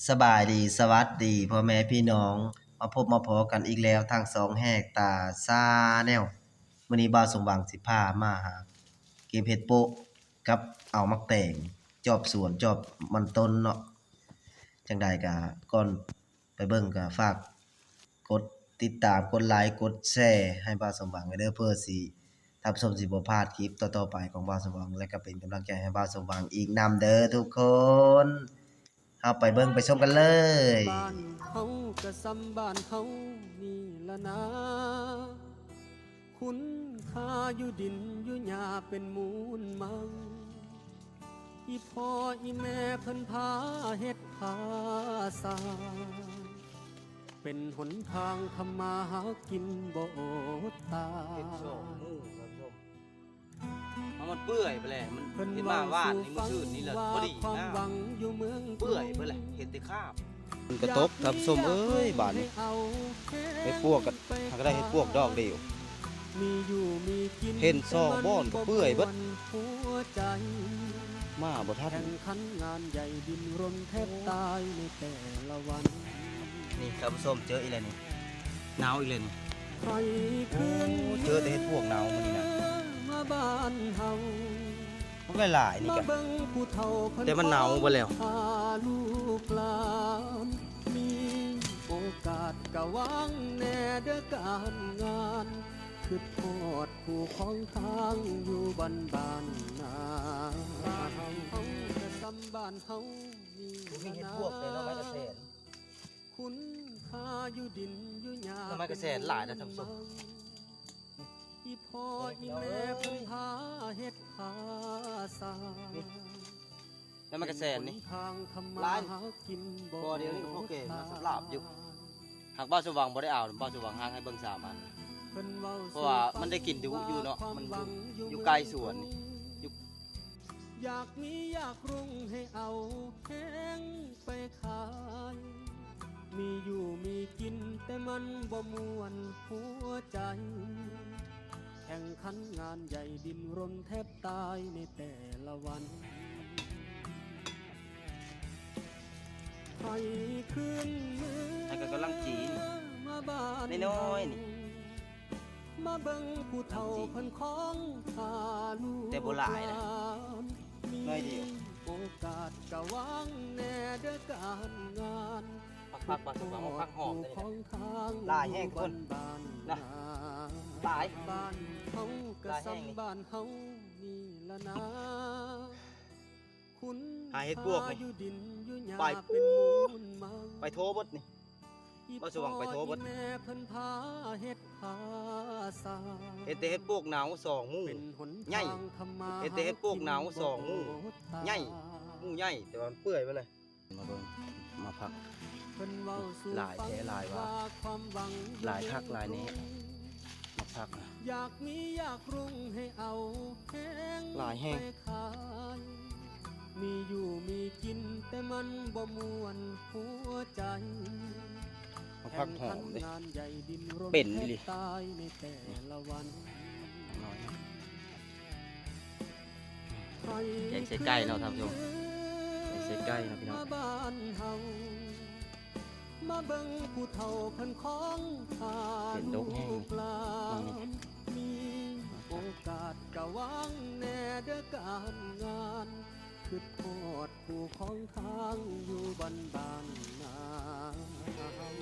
ສະບາຍດີ ສະຫວັດດີພໍ່ແມ່ພີ່ນ້ອງ ມາພົບມາພໍ້ກັນອີກແລ້ວທາງຊ່ອງແຫກຕາ Channel. ມື້ນີ້ບ່າວສົມຫວັງຊິພາມາຫາເກັບເຫັດໂປະກັບເອົາໝາກແຕງ ຈອບສວນ ຈອບມັນຕົ້ນເນາະ. ຈັ່ງໃດກະກ່ອນໄປເບິ່ງ ກະຝາກກົດຕິດຕາມ ກົດໄລ ກົດແຊໃຫ້ບ່າວສົມຫວັງເດີ ເພື່ອຊິ ທ່ານຜູ້ຊົມຊິບໍ່ພາດຄລິບຕໍ່ໆໄປຂອງບ່າວສົມຫວັງ ແລະກະເປັນກຳລັງໃຈໃຫ້ບ່າວສົມຫວັງອີກນຳເດີທຸກຄົນ. ເຮົາໄປເບິ່ງໄປຊົມກັນເລີຍ. ບ້ານເຮົາກະສ່ຳບ້ານເຮົານີ້ລະນາ ຄຸນຄ່າຢູ່ດິນຢູ່ຫຍ້າເປັນມູນມັງ ອີ່ພໍ່ອີ່ແມ່ເພິ່ນພາເຮັດພາສ້າງ ເປັນຫົນທາງທຳມາຫາກິນບໍ່ອົດຕາຍ. ເຫັດສອງມື້ທ່ານຜູ້ຊົມ ເອົາມັນເປື່ອຍໄປແລ້ວ ມັນເຫັນມາວານນີ້ ມື້ຄືນນີ້ລະພໍດີງາມ ເປື່ອຍໄປແລ້ວ ເຫັດແຕ່ຄາບ. ມັນກະຕົກທ່ານຜູ້ຊົມເອີຍ ບາດນີ້ເຫັດປວກກະ ຫາກະໄດ້ເຫັດປວກດອກດຽວ ເຫັນສອງບ່ອນກະເປື່ອຍເບິດ ມາບໍ່ທັນ. ນີ້ທ່ານຜູ້ຊົມ ເຈີອີກແລ້ວນີ້ ໜາວອີກແລ້ວນີ້ ໂອ້ ເຈີແຕ່ເຫັດປວກໜາວມື້ນີ້ນະ ມັນຫຼາຍໆນີ້ກະ ແຕ່ມັນເນົ່າເບິດແລ້ວ. ບໍ່ມີເຫັດປວກເດ້ ໜໍ່ໄມ້ກະແສນ ໜໍ່ໄມ້ກະແສນຫຼາຍນະທ່ານຜູ້ຊົມ ໜໍ່ໄມ້ກະແສນນີ້ຫຼາຍ ບໍ່ ດຽວນີ້ກະພໍແກງນະ ສຳລາບຢູ່. ຫາກບ່າວສົມຫວັງບໍ່ໄດ້ເອົາ ບ່າວສົມຫວັງຫາໃຫ້ເບິ່ງສາມອັນ ເພາະວ່າມັນໄດ້ກິນດຸຢູ່ເນາະ ມັນຢູ່ໃກ້ສວນນີ້ ຢາກມີຢາກຮຸ່ງໃຫ້ເອົາແຮງໄປຂາຍ ມີຢູ່ມີກິນແຕ່ມັນບໍ່ມ່ວນຫົວໃຈ ແຂ່ງຂັນງານໃຫຍ່ດີ້ນລົນແທບຕາຍໃນແຕ່ລະວັນ ໃຫ້ຄືນມື້ ໃຫ້ກະກຳລັງຈີນ ມາບ້ານ ນ້ອຍໆນີ້ ມາເບິ່ງຜູ້ເຖົ້າເພິ່ນຄອງພາລູກ ແຕ່ບໍ່ຫຼາຍນະ ນ້ອຍດຽວ ມີໂອກາດກະວາງແດ່ເດີການງານ ຜັກ ຜັກ ຜັກ ຜັກຫອມ ຜັກຫອມ ຂອງທາງ ຫຼາຍແຮງທຸກຄົນ ນະ ຫຼາຍ ບ້ານເຮົາກະສ່ຳບ້ານເຮົານີ້ລະນາ ຫາເຫັດປວກນີ້ ໄປ ໄປໂທເບິດນີ້ ບ່າວສົມຫວັງໄປໂທເບິດ ເຫັນແຕ່ເຫັດປວກໜາວສອງໝູ່ໃຫຍ່ ເຫັນແຕ່ເຫັດປວກໜາວສອງໝູ່ໃຫຍ່ ໝູ່ໃຫຍ່ ແຕ່ວ່າມັນເປື່ອຍໄປເລີຍ. ມາເບິ່ງ ມາພັກ ຫຼາຍແທ້ຫຼາຍວ່າ ຫຼາຍຄັກຫຼາຍແນ່ ມາພັກນະ ຢາກມີຢາກຮຸ່ງໃຫ້ເອົາແຮງ ຫຼາຍແຮງ ໄປຂາຍ ມີຢູ່ມີກິນແຕ່ມັນບໍ່ມ່ວນຫົວໃຈ ມາພັກຫອມເດ້ ເປັນອີ່ຫຼີ ຕາຍໃນແຕ່ລະວັນ ນ້ອຍ ແກງໃສ່ໄກ່ເນາະທ່ານຜູ້ຊົມ ແກງໃສ່ໄກ່ເນາະພີ່ນ້ອງ ມາບ້ານເຮົາ ມາເບິ່ງຜູ້ເຖົ້າເພິ່ນຄອງພາ ເປັນດົກແຮງ ລູກຫຼານ ມີໂອກາດກະວາງແດ່ເດີການງານ ຄິດຮອດຄູ່ຂອງທາງຢູ່ບ້ານບ້ານນາເຮົາ.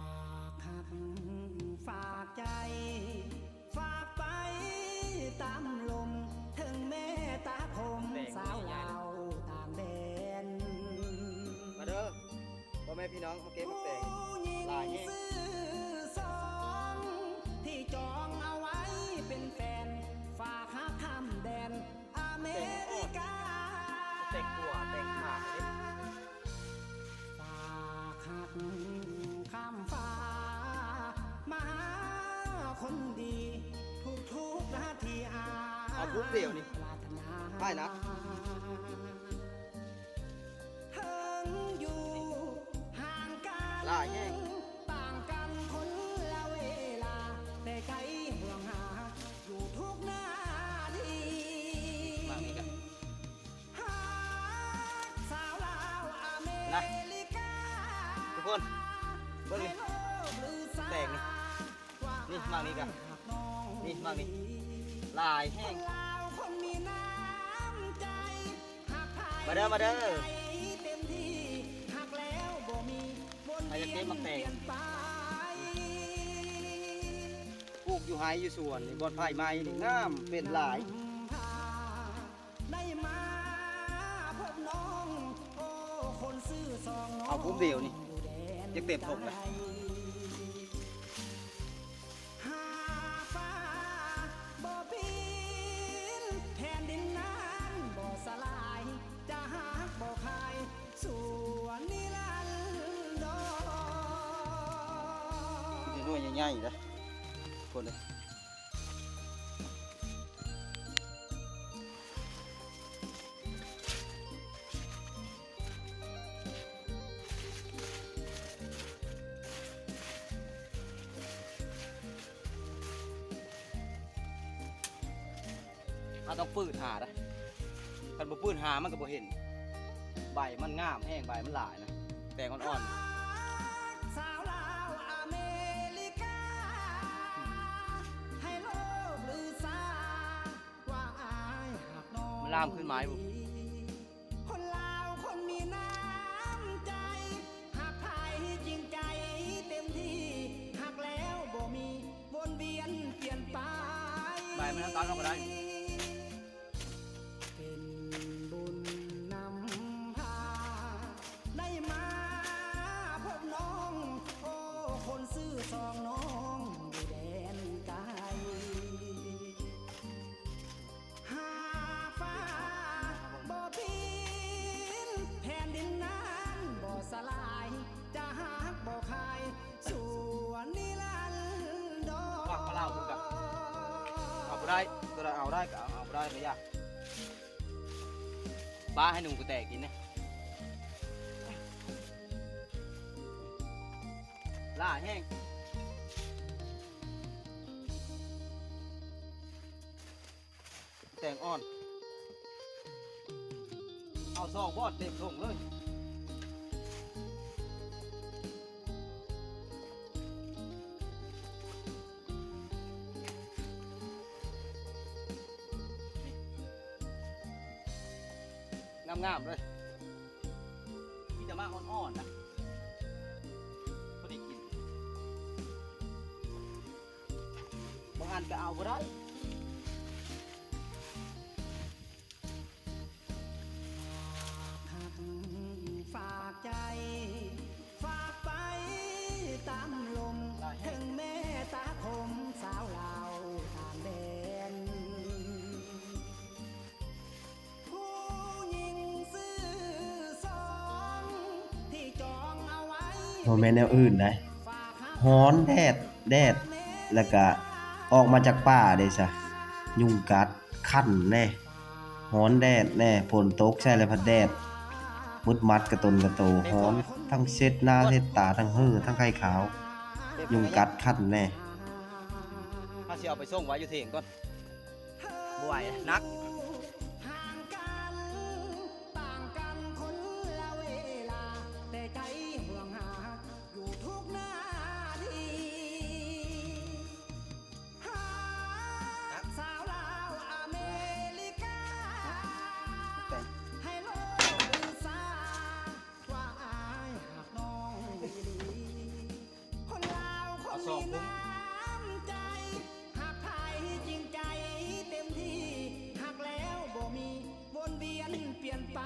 ຝາກຮັກຝາກໃຈ ຝາກໄປຕາມລົມ ເຖິງແມ່ຕາຄົມ ສາວລາວຕ່າງແດນ ມາເດີ ພໍ່ແມ່ພີ່ນ້ອງ ມາເກັບໝາກແຕງ ຜູ້ຍິງ ຫຼາຍແຮງ ຊື່ສອງ ທີ່ຈອງເອົາໄວ້ເປັນແຟນ ຝາກຮັກຂ້າມແດນ ອາເມລິກາ ແຕງອ່ອນ ແຕງຂາວ ຂ້າມຟ້າມາຫາຄົນດີ ທຸກໆນາທີອາຍ ເອົາພຸ້ນດຽວນີ້ ປາດຖະໜາ ໄປນະ ເຖິງຢູ່ຫ່າງກັນ ຫຼາຍແຮງ ຕ່າງກັນຄົນລະເວລາ ແຕ່ໃຈຫ່ວງຫາຢູ່ທຸກນາທີ ມານີ້ກະ ຮັກສາວລາວອາເມລິກາ ທຸກຄົນ ເບິ່ງນີ້ ແຕກນີ້ ນີ້ໝາກນີ້ກະ ນີ້ໝາກນີ້ ຫຼາຍແຮງ ຄົນລາວຄົນມີນ້ຳໃຈ ຮັກໃຜ ມາເດີ ມາເດີ ໃຈເຕັມທີ່ ຮັກແລ້ວບໍ່ມີ ໃຜຢາກເກັບໝາກແຕງ ວນວຽນປ່ຽນໄປ ປູກຢູ່ໄຮ່ຢູ່ສວນນີ້ ບ່ອນໄຜ່ໄມ້ນີ້ ງາມເປັນຫຼາຍ ນຳພາ ໄດ້ມາພົບນ້ອງ ໂອ້ ຄົນຊື່ສອງນ້ອງ ເອົາພຸ້ນດຽວນີ້ ຢູ່ແດນ ຈະເຕັມຖົງລະ ຫາຟ້າບໍ່ປິ່ນ ແຜ່ນດິນນັ້ນບໍ່ສະຫຼາຍ ຈະຮັກບໍ່ຄາຍ ຊົ່ວນິລັນດອນ ນີ້ໜ່ວຍໃຫຍ່ໆເດ້ ຄົນເດ້. ເຮົາຕ້ອງປືດຫາເດ້ ຄັນບໍ່ປືດຫາມັນກະບໍ່ເຫັນ ໃບມັນງາມແຮງ ໃບມັນຫຼາຍນະ ແຕງອ່ອນໆ ສາວລາວອາເມລິກາ ໃຫ້ໂລກລືຊາ ວ່າອ້າຍຮັກນ້ອງ ມັນລາມຂຶ້ນມາຢູ່ ຄົນລາວຄົນມີນ້ຳໃຈ ຮັກໃຜຈິງໃຈເຕັມທີ່ ຮັກແລ້ວບໍ່ມີ ວົນວຽນປ່ຽນໄປ ໃບມັນຕັດອອກກະໄດ້ ເປັນບຸນນຳພາ ໄດ້ມາພົບນ້ອງ ໂອ້ ຄົນຊື່ສອງນ້ອງ ຢູ່ແດນໄກ ຫາຟ້າບໍ່ປິ່ນ ແຜ່ນດິນນັ້ນບໍ່ສະຫຼາຍ ຈະຮັກບໍ່ຄາຍ ຊົ່ວນິລັນດອນ ປາກປະເຫຼົ່າຄືກັນ ເອົາບໍ່ໄດ້ ຕົວໃດເອົາໄດ້ກະເອົາ ເອົາບໍ່ໄດ້ກະຢ່າ ປ້າໃຫ້ໜູກະແຕກິນເດ້ ຫຼາຍແຮງ ແຕງອ່ອນ ເອົາສອງບ່ອນເຕັມຖົງເລີຍ ງາມໆເລີຍ ມີແຕ່ໝາກອ່ອນໆນະ ພໍດີກິນ ບາງອັນກະເອົາບໍ່ໄດ້ ຮັກຝາກໃຈ ຝາກໄປຕາມລົມ ເຖິງແມ່ຕາຄົມ ສາວລາວຕ່າງແດນ ຜູ້ຍິງຊື່ສອງ ທີ່ຈອງເອົາໄວ້ ບໍ່ແມ່ນແນວອື່ນໃດ ຮ້ອນແດດ ແດດ ແລ້ວກະອອກມາຈາກປ່າເດ້ຊະ ຍຸງກັດ ຄັນແດ່ ຮ້ອນແດດແດ່ ຝົນຕົກໃສ່ແລ້ວພັດແດດ ມືດມັດກະຕົນກະໂຕ ຮ້ອນ ທັງເຊັດໜ້າເຊັດຕາ ທັງເຫີ້ ທັງໄຂ້ຂາວ ຍຸງກັດຄັນແດ່ ເຮົາຊິເອົາໄປສົ່ງໄວ້ຢູ່ເຖິງກ່ອນ ບໍ່ໄຫວ ໜັກ ສາວລາວອາເມລິກາ ໃຫ້ໂລກລືຊາ ວ່າອ້າຍຮັກນ້ອງອີ່ຫຼີ ຄົນລາວຄົນມີນ້ຳໃຈ ຮັກໃຜຈິງໃຈເຕັມທີ່ ຮັກແລ້ວບໍ່ມີ ວົນວຽນປ່ຽນໄປ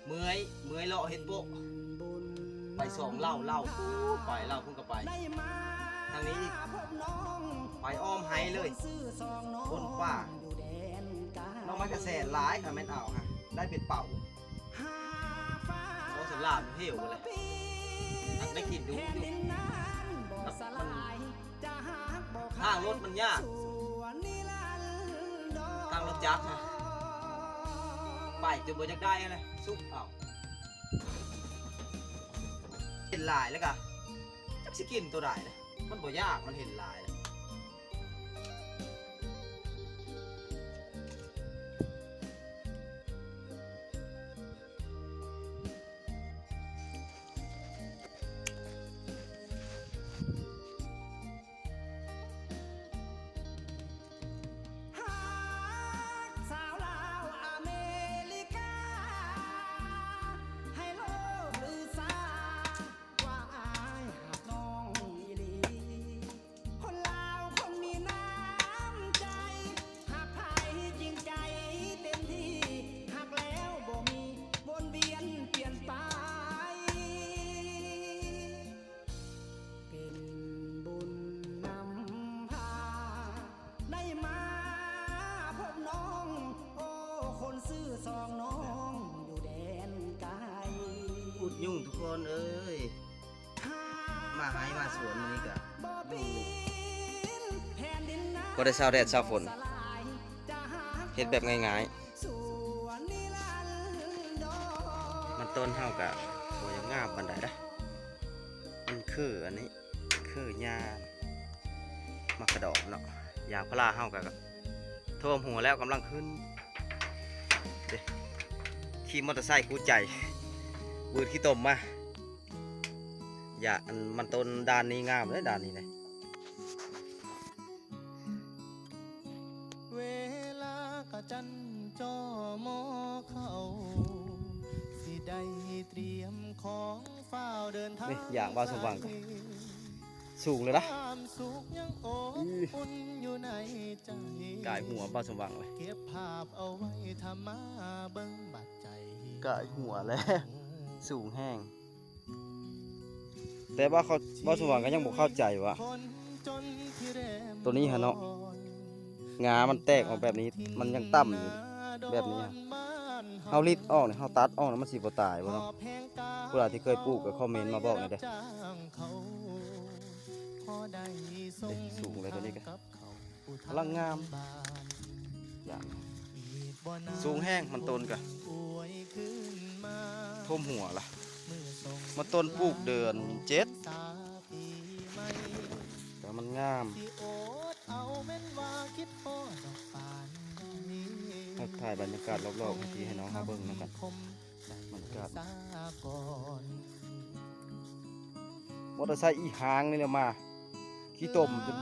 ເມື່ອຍ ເມື່ອຍເລາະເຮັດໂປະ ໄປສອງເຫຼົ່າ ເຫຼົ່າພຸ້ນໄປ ເຫຼົ່າພຸ້ນກະໄປ ທາງນີ້ອີກ ໄປອ້ອມໄຮ່ເລີຍ ຄົນປ່າ ໜໍ່ໄມ້ກະແສນຫຼາຍ ຄັນແມ່ນເອົາຫະ ໄດ້ເປັນເປົາ ໂອ້ ສ ລາມເຫວເລີຍ ອັນໄດ້ກິນດຸຢູ່ ທາງລົດມັນຍາກ ທາງລົດຈັກນະ ໄປຈົນບໍ່ຢາກໄດ້ເລີຍ ສຸກເອົາ ເຫັນຫຼາຍແລ້ວກະ ຈັກຊິກິນໂຕໃດເລີຍ ມັນບໍ່ຢາກ ມັນເຫັນຫຼາຍແລ້ວ. ກຸດຍຸງທຸກຄົນເອີຍ ມາໄຮ່ມາສວນມື້ນີ້ກະພໍໄດ້ເຊົາແດດເຊົາຝົນ ເຮັດແບບງ່າຍໆ ມັນຕົ້ນເຮົາກະບໍ່ຢາກງາມປານໃດເດ້ ມັນຄືອັນນີ້ ຄືຫຍ້າໝາກກະດອນເນາະ ຢາງພາລາເຮົາກະ ກະຖ້ວມຫົວແລ້ວກຳລັງຂຶ້ນ ເດ້ ຂີ່ມໍເຕີໄຊຄູ່ໃຈ ວືດຂີ້ຕົມມາ ຢາ ອັນມັນຕົ້ນດ້ານນີ້ງາມເດ້ ດ້ານນີ້ເດ້. ນີ້ ຢາງບ່າວສົມຫວັງກະສູງແລ້ວນະ ກາຍຫົວບ່າວສົມຫວັງເລີຍ ກາຍຫົວແລ້ວ ສູງແຮງ. ແຕ່ວ່າເຂົາ ບ່າວສົມຫວັງກະຍັງບໍ່ເຂົ້າໃຈວ່າ ໂຕນີ້ຫັ້ນເນາະ ງາມັນແຕກອອກແບບນີ້ ມັນຍັງຕ່ຳຢູ່ແບບນີ້ ເຮົາລິດອອກນີ້ ເຮົາຕັດອອກນີ້ ມັນຊິບໍ່ຕາຍບໍ່ເນາະ ຜູ້ໃດທີ່ເຄີຍປູກກະຄອມເມັນມາບອກແດ່ເດີ້ ເດ້ ສູງເລີຍໂຕນີ້ກະ ກຳລັງງາມ ສູງແຮງ ມັນຕົ້ນກະຖ້ວມຫົວລະ ມັນຕົ້ນປູກເດືອນເຈັດ ແຕ່ມັນງາມ ໃຫ້ຖ່າຍບັນຍາກາດລອບໆ ໃຫ້ພີ່ໃຫ້ນ້ອງເຮົາເບິ່ງນຳກັນ ບັນຍາກາດ ມໍເຕີໄຊອີ່ຫາງນີ້ແຫຼະມາ ຂີ້ຕົມຈົນ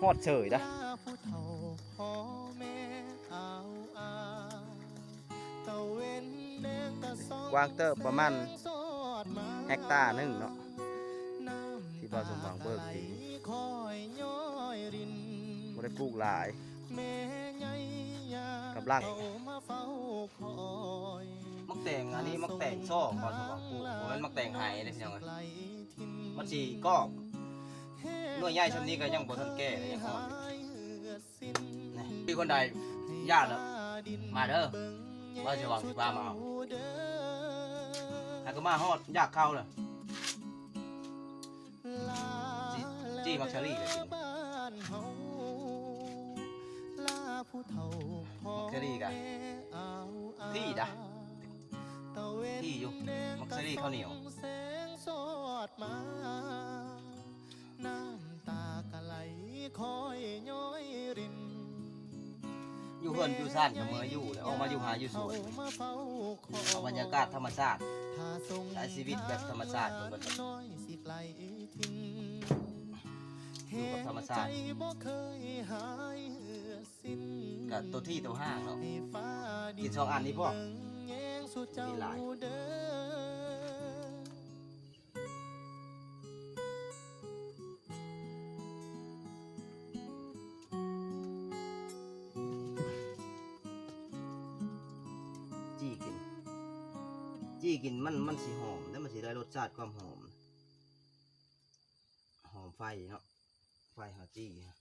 ຮອດເສີຍດາ ກວ້າງເຕີບ ປະມານເຮັກຕາໜຶ່ງເນາະ ທີ່ບ່າວສົມຫວັງເບີກປີນີ້ ບໍ່ໄດ້ປູກຫຼາຍ ກຳລັງ ໝາກແຕງ ອັນນີ້ໝາກແຕງຊອກ ບ່າວສົມຫວັງປູກ ບໍ່ແມ່ນໝາກແຕງໄຮເດ້ພີ່ນ້ອງເອີຍ ມັນຊິກອບ ໜ່ວຍໃຫຍ່ຊ່ຳນີ້ກະຍັງບໍ່ທັນແກ່ເລີຍ ຍັງອ່ອນຢູ່ ນີ້ ມີຄົນໃດຢາກເນາະ ມາເດີ ບ່າວສົມຫວັງຊິພາມາເອົາ ຫາກະມາຮອດຢາກເຂົ້າເລີຍ ຈີ່ ຈີ່ໝາກສາລີກະກິນ ໝາກສາລີກະທີ່ດາ ທີ່ຢູ່ ໝາກສາລີເຂົ້າໜຽວ ຢູ່ເຮືອນຢູ່ຊານກະເມື່ອຢູ່ແຫຼະ ອອກມາຢູ່ໄຮ່ຢູ່ສວນ ເອົາບັນຍາກາດທຳມະຊາດ ໃຊ້ຊີວິດແບບທຳມະຊາດເບິ່ງ ຢູ່ກັບທຳມະຊາດ ກະໂຕທີ່ໂຕຫ້າງເນາະ ກິນສອງອັນນີ້ພໍ ກິນຫຼາຍ ຈີ່ກິນ ຈີ່ກິນມັນ ມັນຊິຫອມເດ້ ມັນຊິໄດ້ລົດຊາດຄວາມຫອມ ຫອມໄຟເນາະ ໄຟເຮົາຈີ່ ຫອມ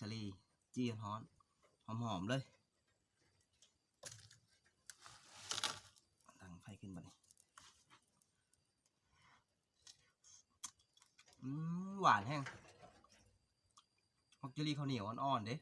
ທະເລ ຈີ່ຮ້ອນໆ ຫອມໆ ເລີຍ. ຕັ້ງໄຟຂຶ້ນບັດນີ້. ອືມ ຫວານແຮງ. ມັກຈຸລີເຂົ້າໜຽວອ່ອນໆ ເດ້.